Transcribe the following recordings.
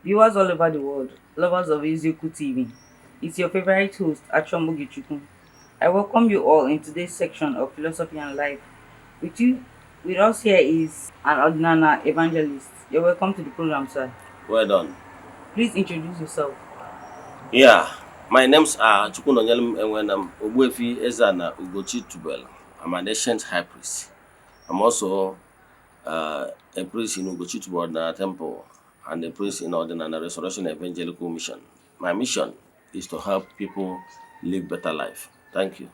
Viewers all over the world, lovers of Eziokwu TV, it's your favorite host, Achom Ogechukwu. I welcome you all in today's section of Philosophy and Life. With you, with us here is an Odinana evangelist. You're welcome to the program, sir. Well done. Please introduce yourself. Yeah, my names are Chukwunonyelum Enwenam Ogbuefi Ezana Ugochi Tubel. I'm an ancient high priest. I'm also a priest in Ugochi Tubel Odinana Temple and a priest in Odinana Restoration Evangelical Mission. My mission is to help people live better life. Thank you.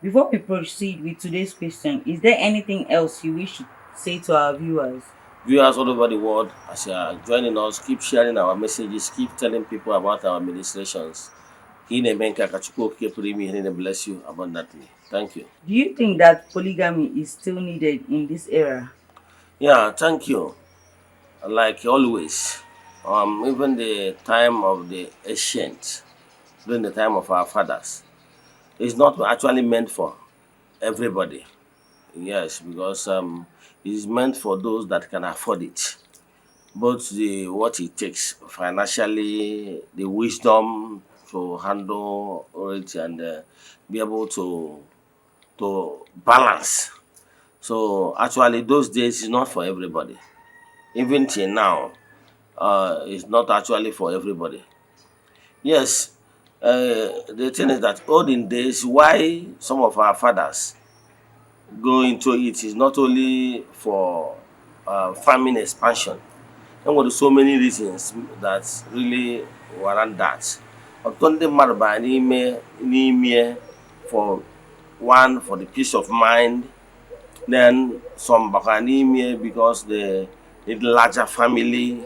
Before we proceed with today's question, is there anything else you wish to say to our viewers? Viewers all over the world, as you are joining us, keep sharing our messages, keep telling people about our ministrations. Ka ị na-eme nke a, ka Chukwu Okike pụrụ ime ihe niile bless you abundantly. Thank you. Do you think that polygamy is still needed in this era? Yeah, thank you. Like always, even the time of the ancient, during the time of our fathers, it's not actually meant for everybody. Yes, because it's meant for those that can afford it. Both the what it takes financially, the wisdom to handle it, and be able to balance. So actually, those days is not for everybody. Even till now, it's not actually for everybody. Yes, the thing is that olden days, why some of our fathers go into it is not only for farming expansion. There were so many reasons that really warrant that. Ọtụtụ ndị mmadụ bara n'ime n'ime for one, for the peace of mind, then some bakwara n'ime because they need larger family,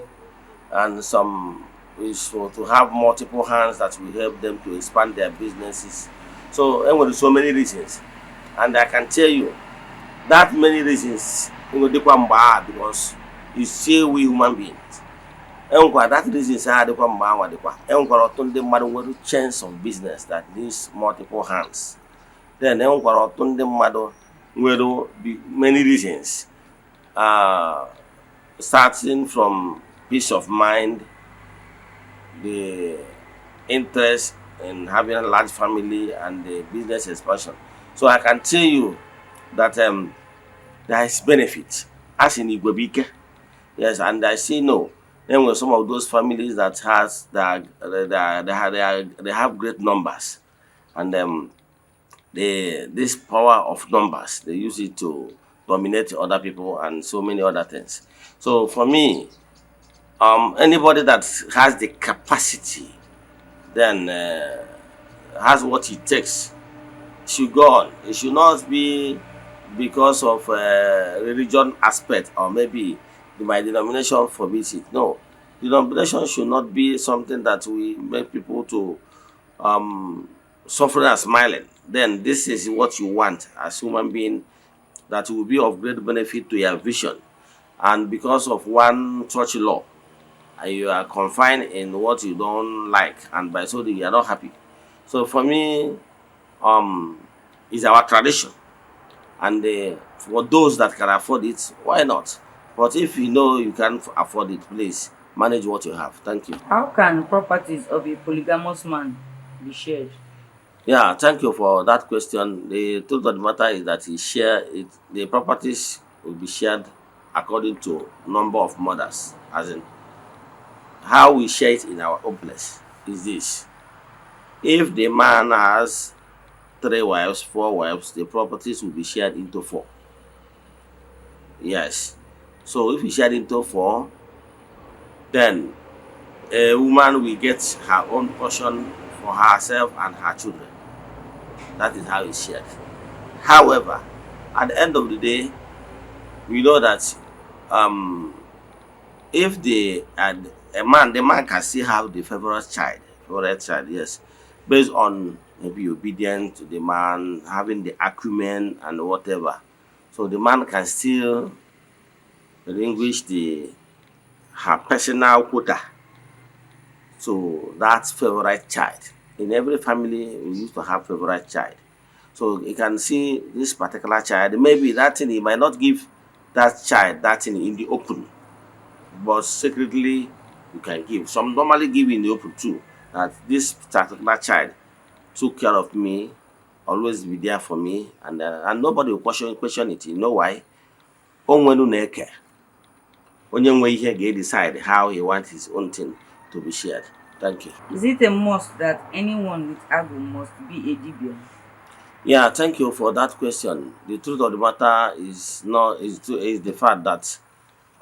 and some is for to have multiple hands that will help them to expand their businesses. So there were so many reasons, and I can tell you that many reasons enwedịkwa mgbe ahụ, because you see, we human beings enwekwara that reasons ahụ dịkwa mgbe ahụ dịkwa. Enwekwara ọtụtụ ndị mmadụ nwere chains of business that needs multiple hands. Then enwekwara ọtụtụ ndị mmadụ nwere many reasons, starting from peace of mind, the interest in having a large family, and the business expansion. So I can tell you that there is benefit as in igwe bụ ike. Yes, and I say no. Then with some of those families that has that they have great numbers, and they this power of numbers, they use it to dominate other people and so many other things. So for me, anybody that has the capacity, then has what it takes, should go on. It should not be because of religion aspect or maybe my denomination forbids it. No, denomination should not be something that we make people to suffering and smiling. Then this is what you want as human being that will be of great benefit to your vision. And because of one church law, and you are confined in what you don't like, and by so doing you are not happy. So for me, it's our tradition, and for those that can afford it, why not? But if you know you can't afford it, please manage what you have. Thank you. How can properties of a polygamous man be shared? Yeah, thank you for that question. The truth of the matter is that he share it. The properties will be shared according to number of mothers. As in, how we share it in our own place is this: if the man has three wives, four wives, the properties will be shared into four. Yes. So if you share into four, then a woman will get her own portion for herself and her children. That is how it's shared. However, at the end of the day, we know that if the and a man, the man can still have the favorite child, yes, based on maybe obedient to the man, having the acumen and whatever. So the man can still relinquish the her personal quota to that favorite child. In every family, we used to have favorite child. So you can see this particular child, maybe that thing he might not give that child that thing in the open, but secretly You can give. Some normally give in the open too, that this particular child took care of me, always be there for me, and nobody will question it. You know why? Onwenu na-eke onye nwe ihe ga-decide how he wants his own thing to be shared. Thank you. Is it a must that anyone with Agwu must be a dibia? Yeah, thank you for that question. The truth of the matter is not is to, is the fact that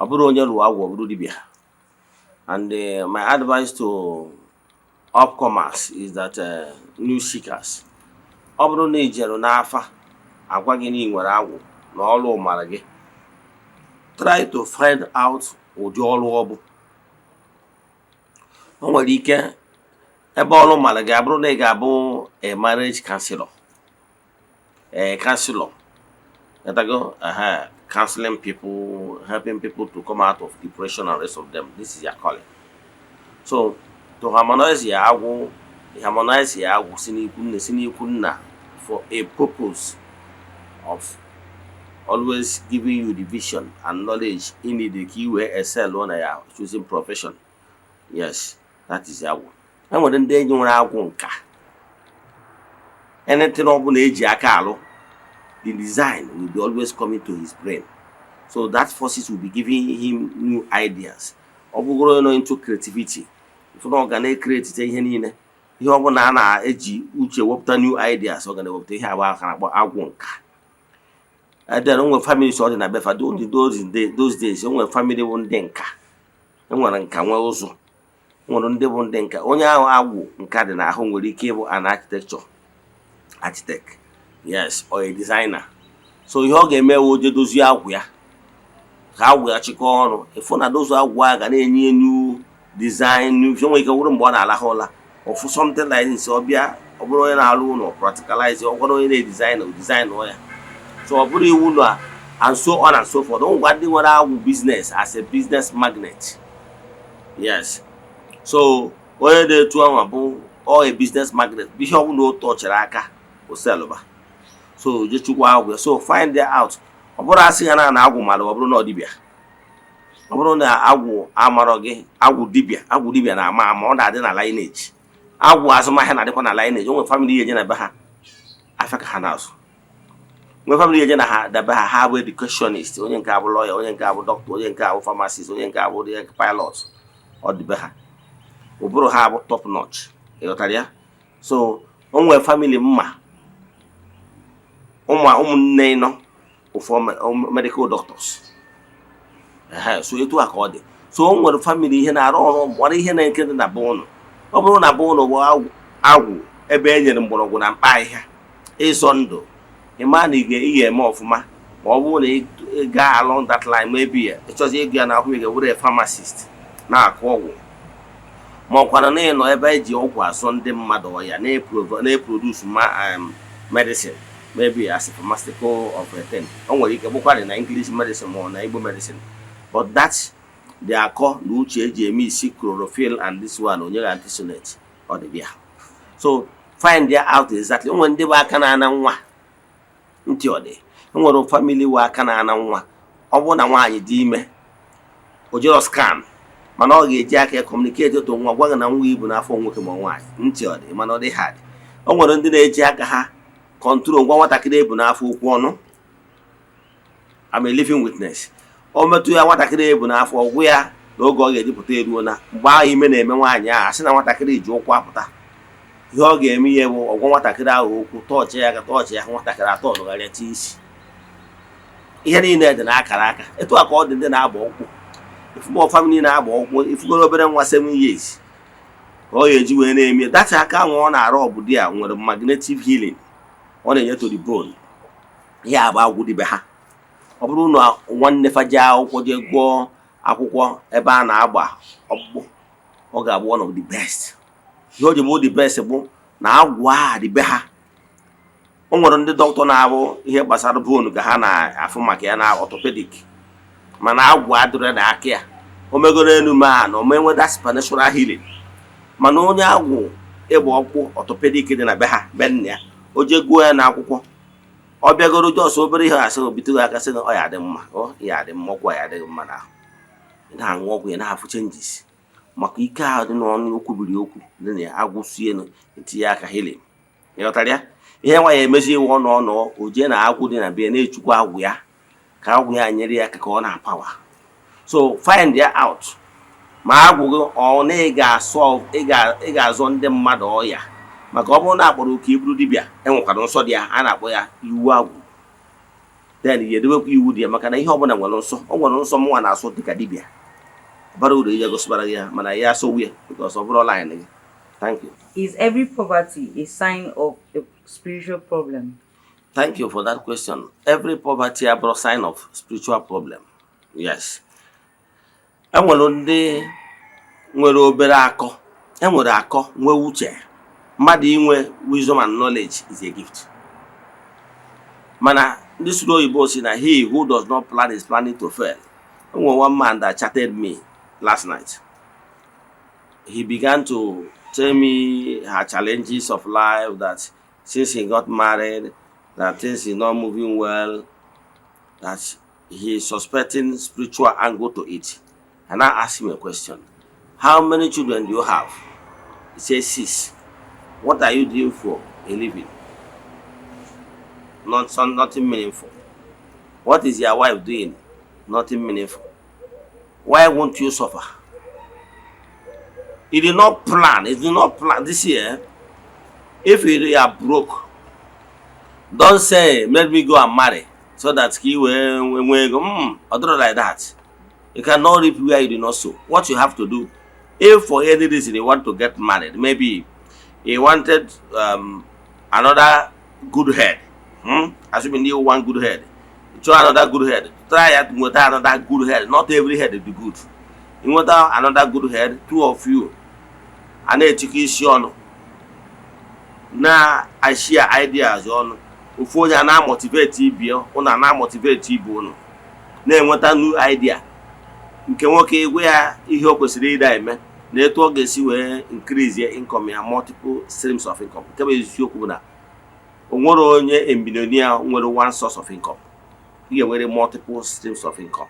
ọ bụrụ onye rụọ agwụ, ọ bụrụ dibia. And my advice to upcomers is that new seekers, ọ bụrụ na ị jere n'afa, agwa gị na ị nwere agwụ na ọrụ mara gị, try to find out ụdị ọrụ ọ bụ. O nwere ike ebe ọrụ mara gị abụrụ na ị ga-abụ a marriage counselor, a counselor. Go counseling people, helping people to come out of depression and rest of them. This is your calling. So to harmonize your agwụ, harmonize your agwụ si n'ikwu nne, si n'ikwu nna, for a purpose of always giving you the vision and knowledge in need ka i wee excel na ya choosing profession. Yes, that is agwụ. E nwere ndị enyi nwere agwụ nka. Anything ọ bụla eji aka alụ, the design will be always coming to his brain, so that forces will be giving him new ideas. Ọ bụgoro onye nọ into creativity, ifu na ọ ga na-ecreate ihe niile, ihe ọ bụla a na-eji uche wepụta new ideas, ọ ga na-ewepụta ihe agba aka na-akpọ agwụ nka. Then o nwere families ọ dị na befa those days. O nwere family bụ ndị nka, enwere nka, nwee ụzụ, nwere ndị bụ ndị nka. Onye ahụ agwụ nka dị n'ahụ nwere ike ịbụ an architect, yes, or a designer. So ihe ọ ga-eme wụ oje dozie agwụ ya ka agwụ ya chịkọọ ọnụ, ịfụ na dozu agwụ a ga na-enye new design, new o nwere ike wụrụ mgbe ọ na-alahụ ụla, ofu something like this, ọ bịa, ọ bụrụ onye na-arụ ụlọ, practicalize, ọ bụrụ onye na-edesign, design ya. So ọ bụrụ iwu na, and so on and so forth. Ngwa, ndị nwere agwụ business as a business magnet, yes. So onye na-etu ahụ bụ ọ a business magnet, bụ ihe ọbụla o tọchara aka oselụba. So jechukwa agwụ ya, so find it out. Ọ bụrụ asị ya na agwụ mara, ọ bụrụ na ọ dibịa, ọ bụrụ na agwụ amarọ gị, agwụ dibịa, agwụ dibịa na-ama ama, ọ na-adị na lineage. Agwụ azụmahịa na-adịkwa na lineage. O nwere family eje na be ha, afịa ka ha na-azụ. Nwee family eje na ha dabe ha, ha bụ educationist, onye nke abụ lawyer, onye nke abụ doctor, onye nke abụ pharmacist, onye nke abụ pilot. Ọ dị be ha, ụbụrụ ha bụ top notch. Ịghọtara ya? So o nwere family mma ụmụ ụmụnne nọ ụfọ medical doctors. Ehe, so etu a ka ọ dị. So o nwere family ihe na-arụ ọrụ gbara ihe na-eke dị na be ụnụ. Ọ bụrụ na be ụnụ bụ agwụ, agwụ ebe e nyere mgbọrọgwụ na mkpa ahịhịa ịzọ ndụ, ịma na ị ga-eme ọfụma. Ma ọ bụrụ na ị gaa along that line, maybe ịchọzi ịgụ ya n'akwụkwọ, ị ga-ewere pharmacist na-akụ ọgwụ, ma ọ kwara na ịnọ ebe eji ọgwụ azọ ndị mmadụ ọya, na-eproduce ma medicine, maybe as a pharmaceutical of a thing. O nwere ike bụkwarị na English medicine ma ọ na Igbo medicine, but that the akọ na uche eji eme isi chlorophyll and this one onye ga artesunate, ọ dị bịa. So find out exactly. O nwere ndị bụ aka na-ana nwa ntị, ọ dị. E nwere family wụ aka na-ana nwa. Ọ bụrụ na nwaanyị dị ime, o jero scan, mana ọ ga-eji aka ya communicate otu nwa, gwa gị na nwa ibu n'afọ nwoke ma nwaanyị. Ntị ọ dị, mana ọ dị hard. O nwere ndị na-eji aka ha control ngwa nwatakịrị ebu n'afọ okwu ọnụ. I'm a living witness. O metụ ya, nwatakịrị ebu n'afọ, ọgwụ ya na oge ọ ga-ejipụta eruo na mgbe ahụ ime na-eme nwaanyị ahụ, asị na nwatakịrị ji ụkwụ apụta. Ihe ọ ga-eme ihe bụ ọgwọ nwatakịrị ahụ okwu, tọọchị ya aka, tọọchị ya, nwatakịrị atọ nụgharịa chi isi. Ihe niile dị n'akara aka. Etu a ka ọ dị ndị na-agba ọkwụ. Ifugo family na-agba ọkwụ, ifugoro obere nwa 7 years ka ọ ga-eji wee na-eme data aka ahụ ọ na-arụ. Ọbụdị a nwere magnetic healing ọ na-enye to the bone. Ihe a bụ agwụ dịbe ha. Ọ bụrụ na nwanne fa jee akwụkwọ, jee gụọ akwụkwọ ebe a na-agba ọkpụkpụ, ọ ga-abụ one of the best. Ihe o ji bụ the best bụ na agwụ a dị be ha. O nwere ndị dọkịta na-abụ ihe gbasara bone ka ha na-afụ maka ya na orthopedic, mana agwụ adịrị na aka ya. O megoro elu ma na o menweda supernatural healing. Mana onye agwụ ịgba ọkpụ orthopedic dị na be ha, be nna ya, o jee gụọ ya n'akwụkwọ, ọ bịagoro just obere ihe, asị obitụghị aka, sị na ọ ya adị mma, ọ ya adị mma, ọgwụ ya adịghị mma n'ahụ. Ị na-aṅụ ọgwụ ya, na-afụ changes. Maka ike ahụ dị n'ọnụ, o kwubiri okwu dị na ya, agwụsienu etinye aka healing. Ịghọtara ya? Ihe nwa ya emezi iwu ọnụ ọnụ o jee na agwụ dị na bịa na-echukwa agwụ ya, ka agwụ ya nyere ya aka ka ọ na-apawa. So find ya out ma agwụ gị ọ na ị ga-asọ, ị ga-azọ ndị mmadụ ọya. Maka ọ bụrụ na akpọrọ oke iburu dibịa, enwekwara nsọ dị ya a na-akpọ ya iwu agwụ. Then ya edebekwa iwu dị ya, maka na ihe ọbụla nwere nsọ. Ọ nwere nsọ mụnwa na-asụ dịka dibịa bara uru ije gosibara gị ya, mana ya asọwu ya because ọ bụrụ line gị. Thank you. Is every poverty a sign of a spiritual problem? Thank you for that question. Every poverty abụrụ sign of spiritual problem. Yes. Enwere ndị nwere obere akọ, enwere akọ nwee uche. Mmadụ inwe wisdom and knowledge is a gift. Mana ndị sụrụ oyibo si na he who does not plan is planning to fail. Enwere one man that chatted me last night. He began to tell me her challenges of life, that since he got married, that things is not moving well, that he is suspecting spiritual angle to it. And I asked him a question. "How many children do you have?" He says, "Six." "What are you doing for a living?" Not some, nothing meaningful. "What is your wife doing?" "Nothing meaningful." "Why won't you suffer?" He did not plan. He did not plan this year. If you are broke, don't say, "Let me go and marry so that he will go." Ọ dịrọ like that. You cannot reap where you did not sow. What you have to do, if for any reason you want to get married, maybe he wanted another good head. Assuming you want good head, chọọ another good head, try ya nweta another good head. Not every head dị good. Nweta another good head, two of you a na-etikọ isi ọnụ, na-ashare ideas ọnụ, ofu onye a na-amotivate ibie ụnụ, a na-amotivate ibe ụnụ, na-enweta new idea. Nke nwoke igwe ya ihe o kwesịrị ịda eme na etu ọ ga-esi wee increase ya income ya, multiple streams of income. Nke bụ eziokwu bụ na o nwere onye billionaire nwere one source of income. Ị ga-enwere multiple streams of income.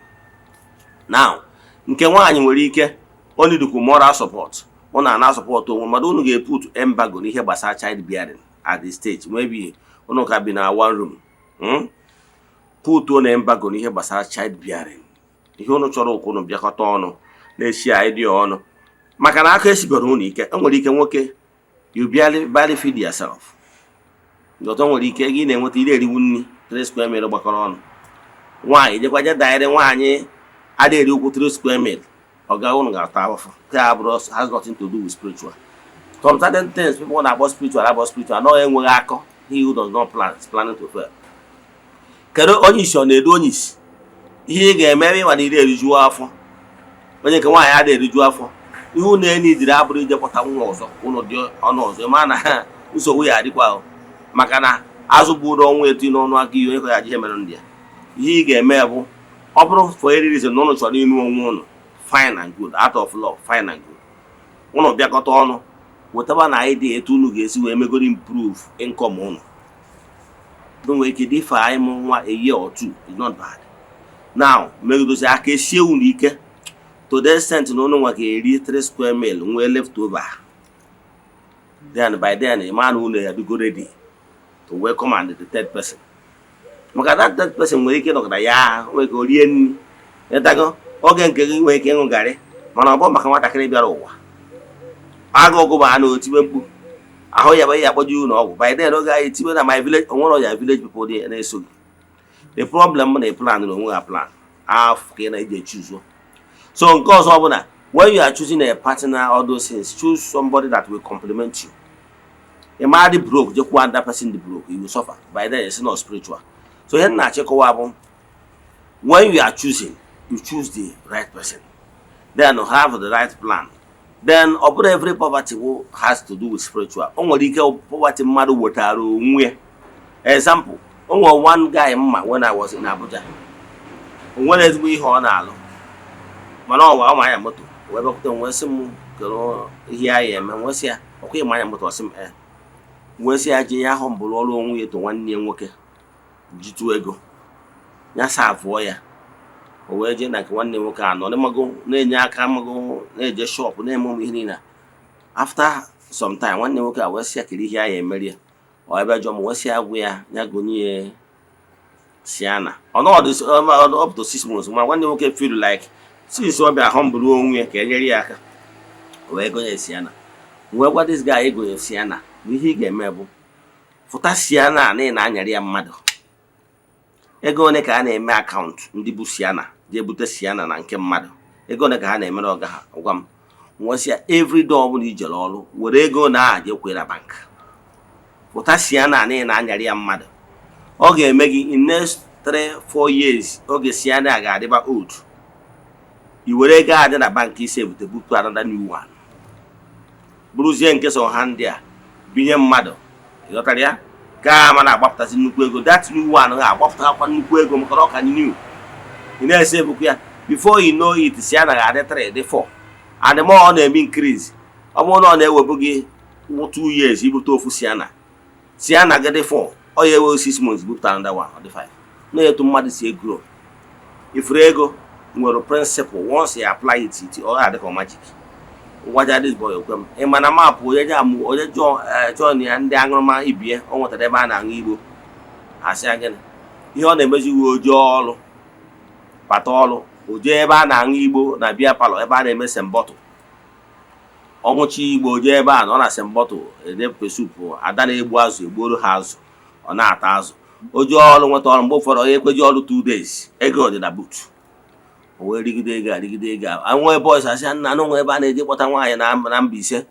Now, nke nwaanyị nwere ike ọ nidukwu moral support, ọ na-ana support onwe mmadụ. Unu ga-eput embargo n'ihe gbasara child bearing at the stage maybe unu ka bi na one room. Put na embargo n'ihe gbasara child bearing. Ihe unu chọrọ ụkwụ unu bịakọta ọnụ na-esi idea ọnụ, maka na aka esigoro unu ike. Enwere ike nwoke, you barely feed yourself. Ọtọ nwere ike gị na-enweta ire eriwu nri 3 square meal gbakọrọ ọnụ. Nwaanyị jekwa je danyere nwaanyị adịghị eri ụkwụ 3 square meal, ọga unu ga-ata ahụhụ. Nke a bụrụ has nothing to do with spiritual. Some certain things people na-akpọ spiritual abụ spiritual nọ enweghị akọ. He who does not plan is planning to fail. Kedu onye isi ọ na-edu onye isi? Ihe ị ga-eme ebe ịma na iri erijuo afọ, onye nke nwaanyị adịghị eriju afọ, ihe unu enidiri abụrụ ije kpọta nwa ọzọ. Unu dị ọnụ ọzọ, ma na nsogbu ya adịkwa ahụ, maka na azụ gburu ọnwa etu n'ọnụ aka ihe onye ka ya ji ihe mere ndị ya. Ihe ị ga-eme bụ, ọ bụrụ for any reason na ụnụ chọrọ ịnụ onwe ụnụ, fine and good, out of love, fine and good, ụnụ bịakọta ọnụ wetaba na idea etu unu ga-esi wee megoro improve income ụnụ. Unu nwere ike dịfe anyị mụ nwa a year or two is not bad. Now megidozi aka esie unu ike to the extent na ụnụ nwa ga-eri 3 square meal nwee left over. Then by then, ị ma na unu ya dugo ready to welcome and the third person, maka that third person nwere ike ịnọkọta ya nwere ike o rie nri ịtago oge nke gị, nwere ike ịṅụ garị, mana ọ bụ maka nwatakịrị bịara ụwa agụ bụ a na otibe mkpu ahụ ya bụ ya akpọje ụlọ ọgwụ. By then, oge anyị tibe na my village, onwere ọya village people dị na-eso gị. The problem na plan na onwe ha plan afọ ka ị na-eji echuzo. So nke ọzọ bụ na when you are choosing a partner, all those things, choose somebody that will complement you. Ị ma dị broke, jekwa that person dị broke, you will suffer. By then, it's not spiritual. So ihe m na-achịkọwa bụ, when you are choosing, you choose the right person, then you have the right plan. Then ọ bụrụ every poverty will has to do with spiritual. O nwere ike poverty mmadụ wetara onwe ya. Example, o nwere one guy mma when I was in Abuja. O nwere ezigbo ihe ọ na-alụ, mana ọ ọ ma anya moto wee bịakwute m wee sị m kedu ihe anyị eme. Wee sị ya, ọkwa ịma anya moto? Ọ sị m ee. Wee sị ya jee ya ahụ mbụrụ ọrụ onwe ya eto nwanne ya nwoke jitụ ego ya sa abụọ ya. O wee jee na nke nwanne nwoke a nọ mago na-enye aka, mago na-eje shop, na-eme ụmụ ihe niile. After some time, nwanne nwoke a wee sị ya kedu ihe a ya emeri ya. Ọ ebe jụọ m, wee sị ya gwa ya ya gonye ya Sienna. Ọ nọdụ up to 6 months, ma nwanne nwoke feel like since ọ bịa humble onwe ya ka e nyere ya aka, o wee gonye Sienna. Wee gwa this guy egonye Sienna na ihe ị ga-eme bụ fụta Sienna na ị na-anyarị ya mmadụ ego ole ka a na-eme account. Ndị bụ Sienna jee bute Sienna na nke mmadụ, ego ole ka ha na-emere ọga ha? Gwa m. Nwesịa every day ọbụla ijere ọrụ, were ego na aha jee kwere na bank, pụta Sienna na ị na-anyarị ya mmadụ. Ọ ga-eme gị in next 3 4 years, oge Sienna ga-adịba old, i were ego a dị na bank isi ebute bupụ another new one, bụrụzie nke so ha ndị a binye mmadụ. Ịghọtara ya? Gaa ma na-agbapụtasị nnukwu ego. That new one ga-agbapụtakwa nnukwu ego maka na ọ ka new. Ị na-ese ebukwa ya. Before you know it, Sienna ga-adị 3, dị 4, and the more ọ na-eme increase, ọ bụrụ na ọ na-ewebu gị 2 years ibute ofu Sienna, Sienna gị dị 4, ọ ya ewe 6 months bupụta another one, ọ dị 5. Na-etu mmadụ si e-grow ifuru ego nwere principle. Once you apply it, it ọ ga-adị ka magic. Gwaja this boy, okwe m. Ị ma na mapụ onye ji amụ onye jụọ ya ndị aṅụrụma ibie o nwetara ebe a na-aṅụ igbo, asị ya gịnị ihe ọ na-emezi? Uwe oje ọrụ bata ọrụ, o jee ebe a na-aṅụ igbo na beer parlour, ebe a na-eme sembọtụ. Ọṅụcha igbo, jee ebe a nọ na sembọtụ ede pepper soup, ada na-egbu azụ, egbuoro ha azụ, ọ na-ata azụ. O jee ọrụ, nweta ọrụ. Mgbe ụfọdụ onye ekweji ọrụ 2 days, ego dị na boot. O wee rigide ego a, rigide ego a. Nwee boys asị nna anụ nwe ebe a na-eje kpọta nwaanyị na Mbaise.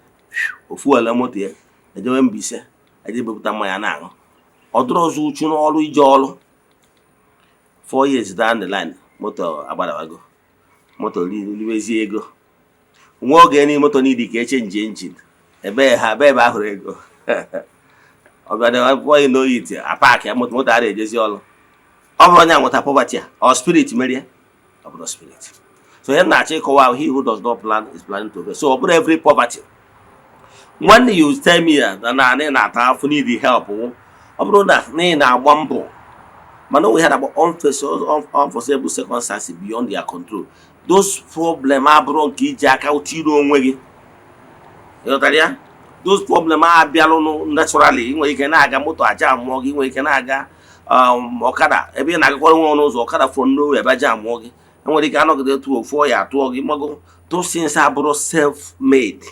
Ofu ole moto ya ejewe Mbaise, eje bepụta mmanya na-aṅụ. Ọ dụrụ ọzọ uchu n'ọrụ ije ọrụ. 4 years down the line, moto agbadawago, moto riwezie ego. Nwa oge ni moto n'idi ka e-change engine ebe ha ebe ebe ahụrụ ego. Ọ bịara before you know it, a-park ya moto, moto a na-ejezi ọrụ. Ọ bụrụ onye a nweta poverty a, ọ spirit merie? Ọ bụrụ spirit. So ihe m na-achọ ịkọwa, he who does not plan is planning to fail. So ọ bụrụ every poverty. When you tell me na na ị na-ata afụ, need help, ọ bụrụ na ị na-agba mbọ, mana onwe ha na-akpọ unforeseeable circumstances beyond their control, those problem abụrụ nke iji aka tiri onwe gị. Ịghọtara ya? Those problem abịalụ naturally. Ị nwere ike na-aga, moto aja amụọ gị. Ị nwere ike na-aga ọkada, ebe ị na-agakwara nwe ọnụ ụzọ, ọkada from nowhere ebe aja amụọ gị. Enwere ike anọgide tụọ ofu ọya atụọ gị. Mago those things abụrụ self made.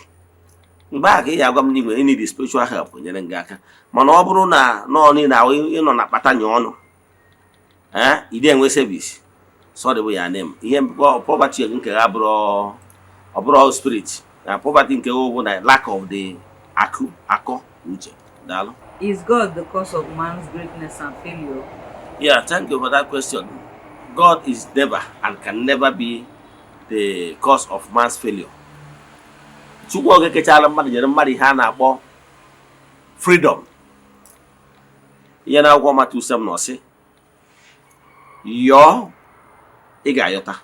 Mgbe a ka ị ga-agwa m na ị nwere need spiritual help nyere gị aka. Mana ọ bụrụ na nọọ niile ahụ ịnọ na kpata nye ọnụ, ee, ị enwe service, sorry bụ ya name ihe poverty nke ha bụrụ, ọ bụrụ spirit na poverty nke bụ na lack of the akụ akọ uche. Daalụ. Is God the cause of man's greatness and failure? Yeah, thank you for that question. God is never and can never be the cause of man's failure. Chukwu oge kechara mmadụ nyere mmadụ ihe a na-akpọ freedom. Ihe na akwụkwọ Matiu 7 na ọsị, yọọ, ị ga-ayọta;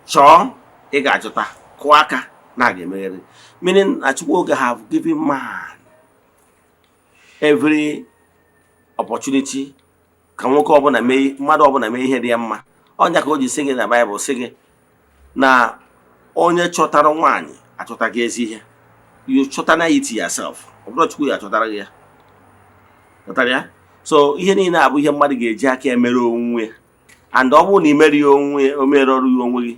chọọ, ị ga-achọta; kụọ aka na a ga-emeghere. Meaning na Chukwu oge have given man every opportunity ka nwoke ọbụla mee, mmadụ ọbụla mee ihe dị ya mma. Ọnya ka o ji sị gị na Baịbụl, sị gị na onye chọtara nwaanyị achọtaghị ezi ihe. You chọtana it yourself, ọ bụrụ Chukwu ya achọtara gị ya. Chọtara ya. So ihe niile abụ ihe mmadụ ga-eji aka emere onwe ya, and ọ bụrụ na ị merie onwe, o mere ọrụ ya onwe gị.